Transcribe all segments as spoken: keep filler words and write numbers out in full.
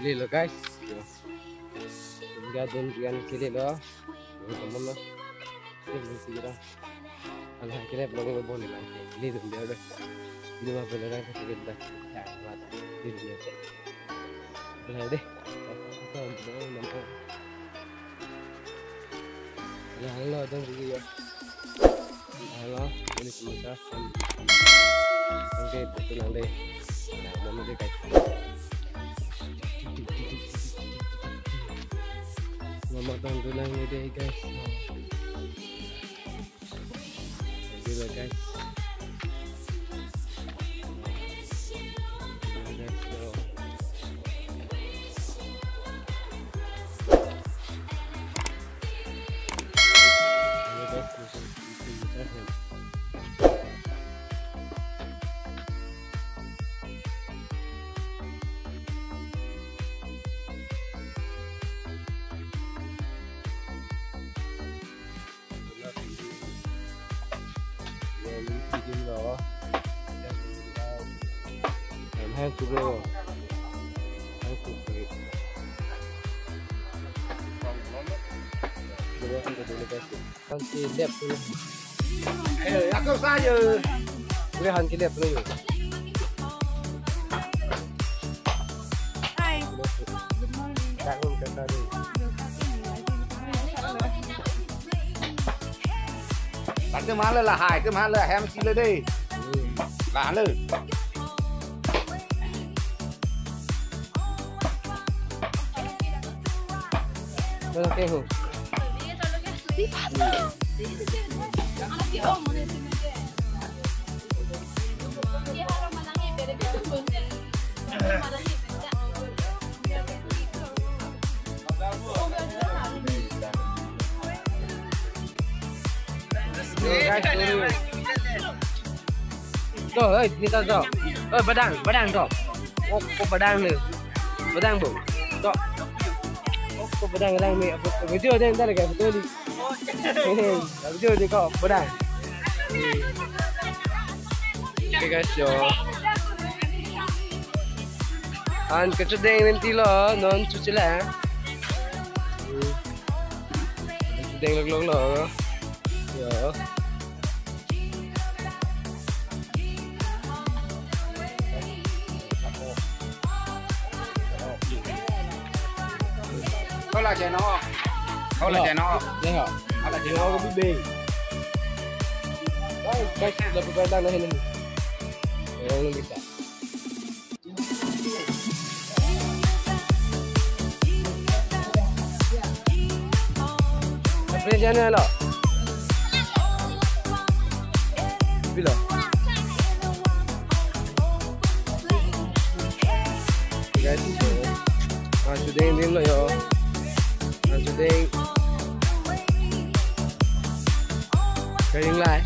Lilo guys. Gadun rian kililo. Teman na. Ini sih kita. Alah, kita belum boleh lagi. Ini dun dia deh. Ini mah beneran kita kita. Ya, mati. Ini dia. Boleh deh. Ya, halo, dun dulu ya. Halo, ini semua. Oke, betul nanti. Nah, mau nanti kayak. Mama tanggulang ini deh, guys. Gila, guys. Gila, guys, yo. Gila, guys, langsung bikin besar, ya. Em, hang tu lo. Hang tu lo. Dua hang tu dulu, guys. Hang si lep tu. Eh, aku saja. Boleh hang si lep tu. Hi. Good morning. Dak hum kata deh. Dak tu mana lah, hai tu mana lah, hem sila deh. Lah le. Mana ke hu? Yo, guys, sorry. To, oi, nita to. Oi, badang, badang to. Oh, ko badang ni. Badang bu. To. Oh, ko badang lang ni. Video din talaga, betul di. Video di ko, badang. Okay, guys, yo. An kachudeng rinti lo, non chuchila. Deng lok lok lo. Yo. Hola, Jeno. Hola, Jeno. Jeno. Hola, Jeno. Jeno ko bibe. Guys, guys, lapu kailang na hin. Yang bisa. Apa yang jangan lo? Bila? Guys, so, ah, today ini lo yo. Ah, today. Karing lai.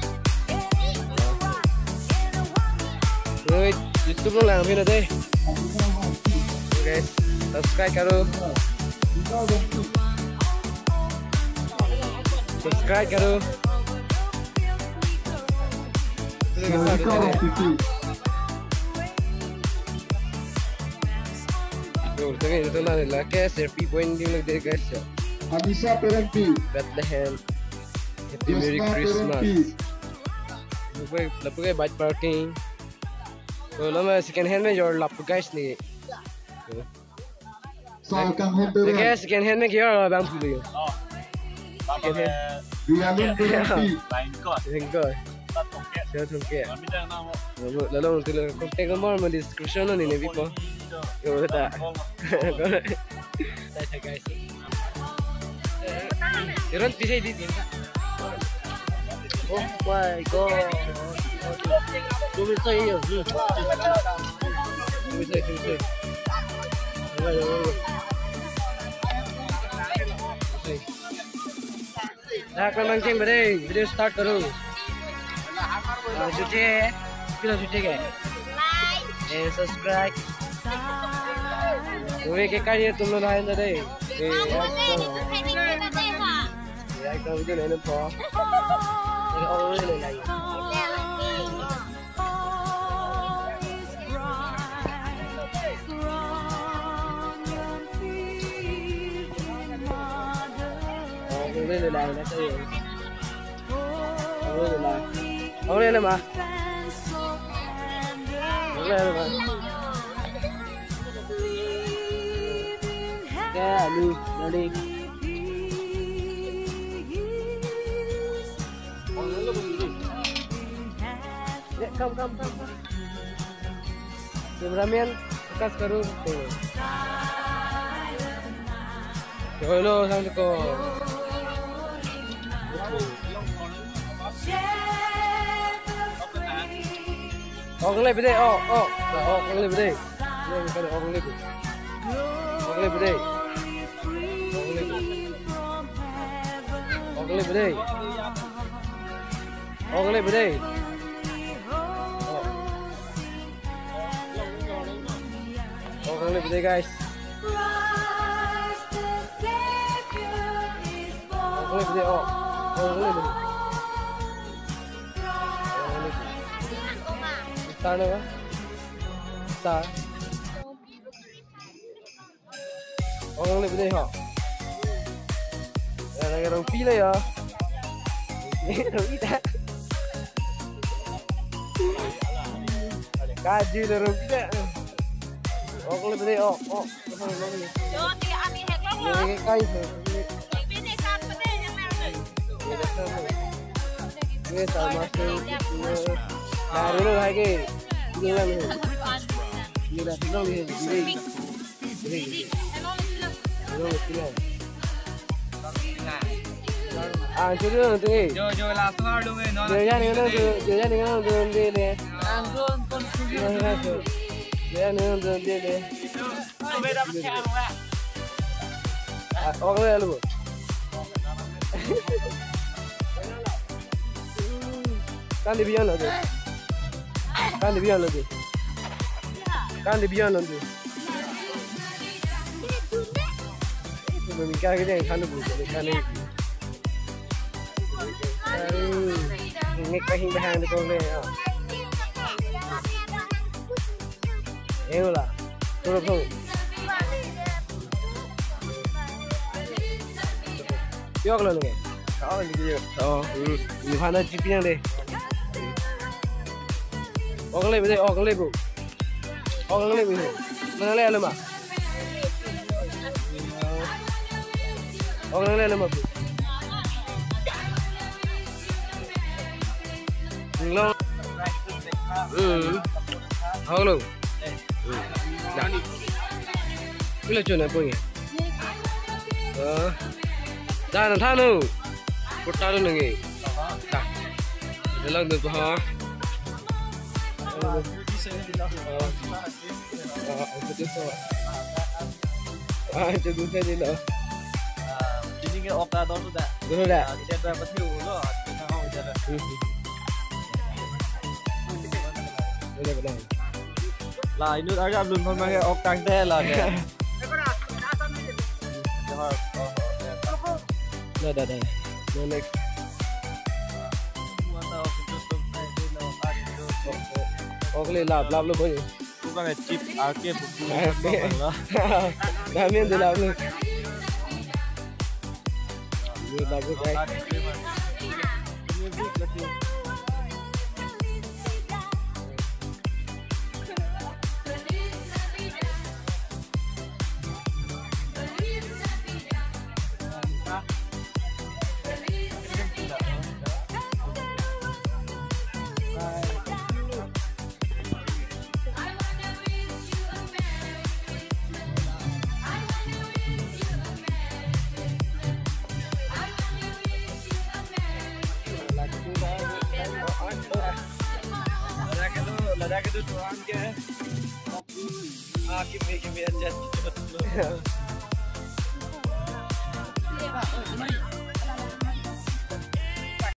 Wait, YouTube lo lang pino deh. Guys, subscribe karo. Subscribe karo. Yo, tadi itu lah, lah, guys, happy point di lagi, guys, ya. Anissa Perempi. Bethlehem. Happy Merry Christmas. Lapu ke, lapu ke bike parking. To, lo ma second hand me jor lapu guys ni. Sar kang hon tere. Okay, second hand me jor bang pulu yo. Second hand. Dialin Perempi. Lain ko. Lain ko. Sir Thungke. Lalu, lalu, contact number mo description ni, ni bipo. Yo, ta. Guys. Iron pisai di din. Oh my God. Tumisay yun. Tumisay, tumisay. Dak lang jeng bade, video start karo. Ah, chuche, pila chuche ke? Like. Eh, subscribe. Ove ke kaiye tum log lain tadi. Eh, ekdom. Ekdom video lain po. Eh, oh, lain lain. Lele, lele, lele. Lele, lele. Lele, lele. Ya, alu, lele. Ya, come, come, come, come. Cameraman, focus karo. Hello, sang ko. Ok le bide, ok, ok. Ok le bide. Ong le bide. Ok le bide. Ok le bide. Ok le bide. Ok le bide, guys. Ok le bide, ok. Ok le bide. Star na ba? Star. Ong le bide ho. Ya, lagi rongpi le ya. Rongpi ta. Kaju le rongpi ta. Ong le bide, oh, oh. Yo, ti ami hek long lo. Ye, kai he. Bide kan bide yang na. Ye, sama tu. Nah, dulu lagi. Ini lang. Ini dah, ini lang. Ah, chudu nang tu, eh. Jo, jo, last one dong, eh, non. Jo, ya, ning nang tu, jo, ya, ning nang tu, de, de. Nang tu, nang tu, chudu. Jo, ya, ning nang tu, de, de. Ah, ok, ya, lu. Kan di biang lo, de. Kan di biang lo, de. Kan di biang lo, de. Belum nikah kita yang kan dulu, kan ni. Ini kahing bahang di kong ni, ya. Eh, wala. Turun, turun. Yok lo ni. Oh, ini dia. Oh, hmm. Ini mana chip yang deh? Ong le bide, ong le bu. Ong le bu. Mana le alu ma? Ong le alu ma bu. Lo. Hmm. Ong lo. Hmm. Dah. Pila chun na punya. Ah. Dah, na thanu. Kota tu nangi. Dah. Dalam tu ha. Ah, itu tu. Ah, itu tu tadi lo. Ah, ini ke ok ta dulu dah. Dulu dah. Ah, kita dah pasti dulu. Kita mau jalan. Hmm. Boleh, boleh. La, inut arjap lun pon ma ke ok tangte la ke. Dah, dah, dah. No, next. Ok le, lap, lap lo boy. Bukan chip, arke buku. Arke. Kami yang dilap lo. Ini bagus, guys. Ladak itu, ladak itu Tuhan ke. Ah, kimi, kimi aja.